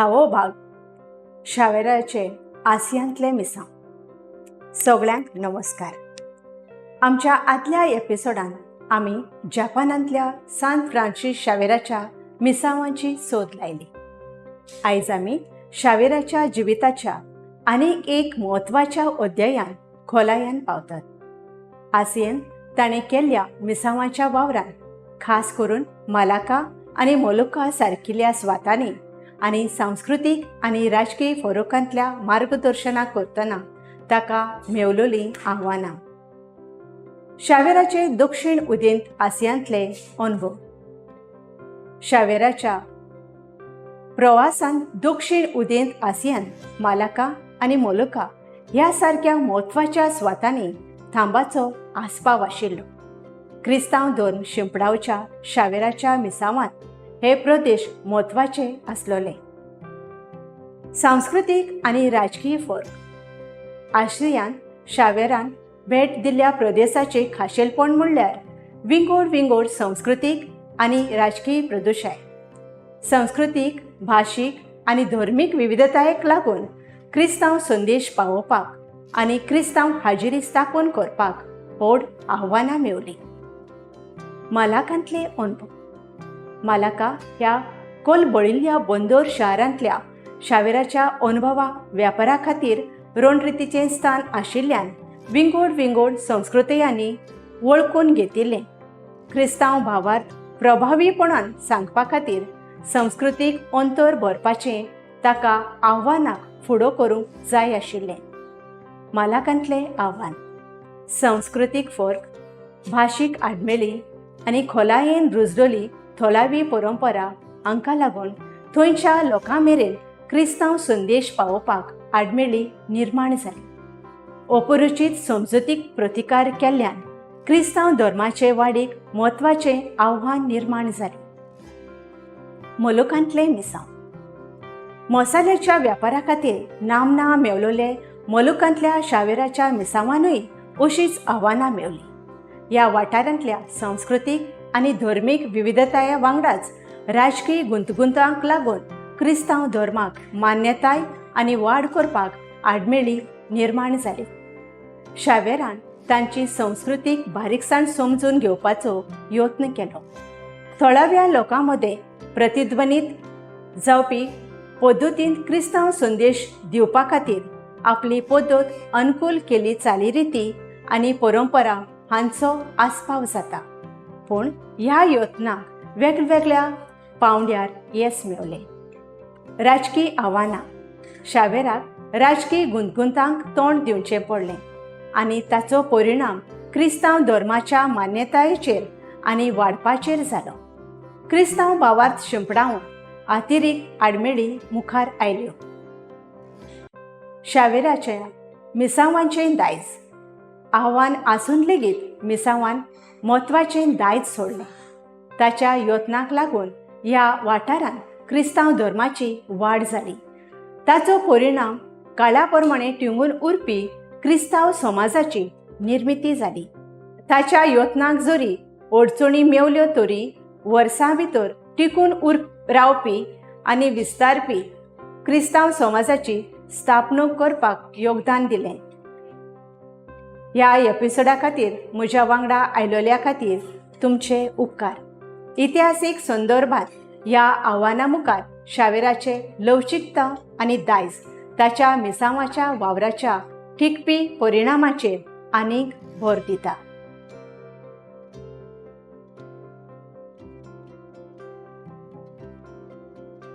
धावो भाग, शावेराचे आसियांतले मिसांव. सगळ्यांक नमस्कार. आमच्या आदल्या एपिसोडान आमी जपानांतल्या सान फ्रांसीस शावेराच्या मिसांवांची सोद लायली. आयज आमी शावेराच्या जिविताच्या आनीक एक म्हत्वाच्या अध्यायान खोलायान पावतात. आसियेन ताणें केल्ल्या मिसांवाच्या वावरान, खास करून मालाका आनी मोलुका सारकिल्ल्या सुवातांनी आनी सांस्कृतीक आनी राजकीय फरकांतल्या मार्गदर्शना करतना ताका मेवलोलीं आव्हानां. शावेराचे दक्षिण उदेंत आसियांतले अनुभव. शावेराच्या प्रवासान दक्षिण उदेंत आसियान मालाका आनी मोलुका ह्या सारक्या म्हत्वाच्या सुवातांनी थांबाचो आस्पाव आशिल्लो. क्रिस्तांव धर्म शिंपडावच्या शावेराच्या मिसांवांत हे प्रदेश म्हत्वाचे आसलोले. सांस्कृतीक आनी राजकीय फरक. आशियान शावेरान भेट दिल्ल्या प्रदेशाचें खाशेलपण म्हणल्यार विंगड विंगड संस्कृतीक आनी राजकीय प्रदुशाय. संस्कृतीक, भाशीक आनी धर्मीक विविधतायेक लागून क्रिस्तांव संदेश पावोवपाक आनी क्रिस्तांव हाजिरी स्थापन करपाक व्हड आव्हानां मेवलीं. मालाकांतले अणभव. मालाका ह्या कोलबळिल्ल्या बंदर शारांतल्या शावेराच्या अणभवा वेपारा खातीर रणरितीचें स्थान आशिल्ल्यान विंगड विंगड संस्कृतयांनी वळखून घेतिल्लें क्रिस्तांव भावार्थ प्रभावीपणान सांगपा खातीर संस्कृतीक अंतर भरपाचें ताका आव्हानाक फुडो करूंक जाय आशिल्लें. मालाकांतलें आव्हान. संस्कृतीक फरक, भाशीक आडमेळी आनी खोलायेन रुजलोली थळावी परंपरा हांकां लागून थंयच्या लोकां मेरेन क्रिस्तांव संदेश पावोवपाक आडमेळी निर्माण जाली. अपरिचीत समजुतीक प्रतिकार केल्ल्यान क्रिस्तांव धर्माचे वाडीक म्हत्वाचें आव्हान निर्माण जालें. मोलुकांतलें मिसांव. मसाल्याच्या व्यापारा खातीर नामना मेवलोले मोलुकांतल्या शावेराच्या मिसांवानूय अशीच आव्हानां मेवली. ह्या वाठारांतल्या संस्कृतीक आनी धर्मीक विविधताये वांगडाच राजकीय गुंतगुंतांक लागून क्रिस्तांव धर्माक मान्यताय आनी वाड करपाक आडमेळी निर्माण जाली. शावेरान तांची संस्कृतीक बारीकसाण समजून घेवपाचो यत्न केलो. थळाव्या लोकां मदें प्रतिध्वनीत जावपी पद्दतीन क्रिस्तांव संदेश दिवपा खातीर आपली पद्दत अनुकूल केली. चालीरिती आनी परंपरा हांचो आस्पाव जाता, पूण ह्या यत्नाक वेगवेगळ्या पावंड्यार येस मेवलें. राजकीय आव्हानां. शावेराक राजकीय गुंतगुंतांक तोंड दिवचें पडलें आनी ताचो परिणाम क्रिस्तांव धर्माच्या मान्यतायेचेर आनी वाडपाचेर जालो. क्रिस्तांव भावार्थ शिंपडावन अतिरिक्त आडमेळी मुखार आयल्यो. शावेराच्या मिसांवांचें दायज. आव्हान आसून लेगीत मिसांवान म्हत्वाचें दायज सोडलें. ताच्या यत्नाक लागून ह्या वाठारांत क्रिस्तांव धर्माची वाड जाली. ताचो परिणाम काळा प्रमाणे टिंगून उरपी क्रिस्तांव समाजाची निर्मिती जाली. ताच्या यत्नाक जरी अडचणी मेवल्यो तरी वर्सां भितर टिकून उर रावपी आनी विस्तारपी क्रिस्तांव समाजाची स्थापणूक करपाक योगदान दिलें. ह्या एपिसोडा खातीर म्हज्या वांगडा आयलोल्या खातीर तुमचे उपकार. इतिहासीक संदर्भात ह्या आव्हाना मुखार शावेराचे लवचिकता आनी दायज ताच्या मिसांवाच्या वावराच्या टिकपी परिणामाचेर आनीक भर दिता.